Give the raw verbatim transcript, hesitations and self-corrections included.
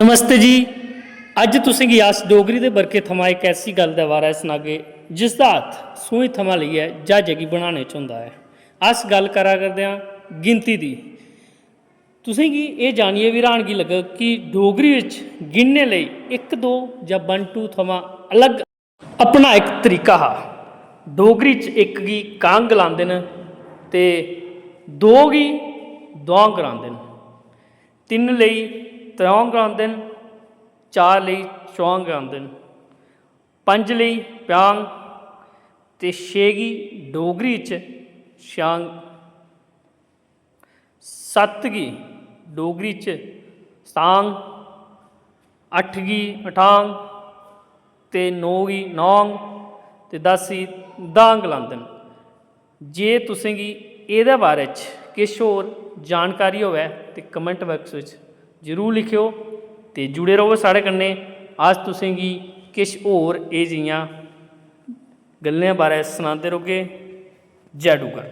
नमस्ते जी। अज्ज तुसेंगी अस डोगरी दे बरके थमां इक ऐसी गल्ल दे बारै सनागे, जिसदा हत्थ सूई थमां लेइयै ज्हाजै गी बनाने च होंदा ऐ। अस गल्ल करा करदे आं गिनती दी। तुसेंगी एह् जानियै बी र्हानगी लग्गग कि डोगरी बिच गिनने लेई इक दो जां वन टू थमां अलग अपना इक तरीका हा। डोगरी च इक गी कांग गलांदे न ते दो गी दोआंग गलांदे न। तिन्न लेई त्रौंग गलांदे न, चार लेई चौंग गलांदे न, पंज लेई प्यांग ते छे गी डोगरी च श्यांग, सत्त गी डोगरी च स्तांग, अट्ठ गी अठांग ते नौ गी नौंग ते दस गी दांग गलांदे न। जे तुसेंगी एह्दे बारे च किश होर जानकारी होऐ ते कमेंट बाक्स बिच जरूर लिखेओ ते जुड़े र'वो साढ़े कन्नै। अस तुसेंगी किश होर एह् जेहियां गल्लें बारै सनांदे रौह्गे। जय डुग्गर।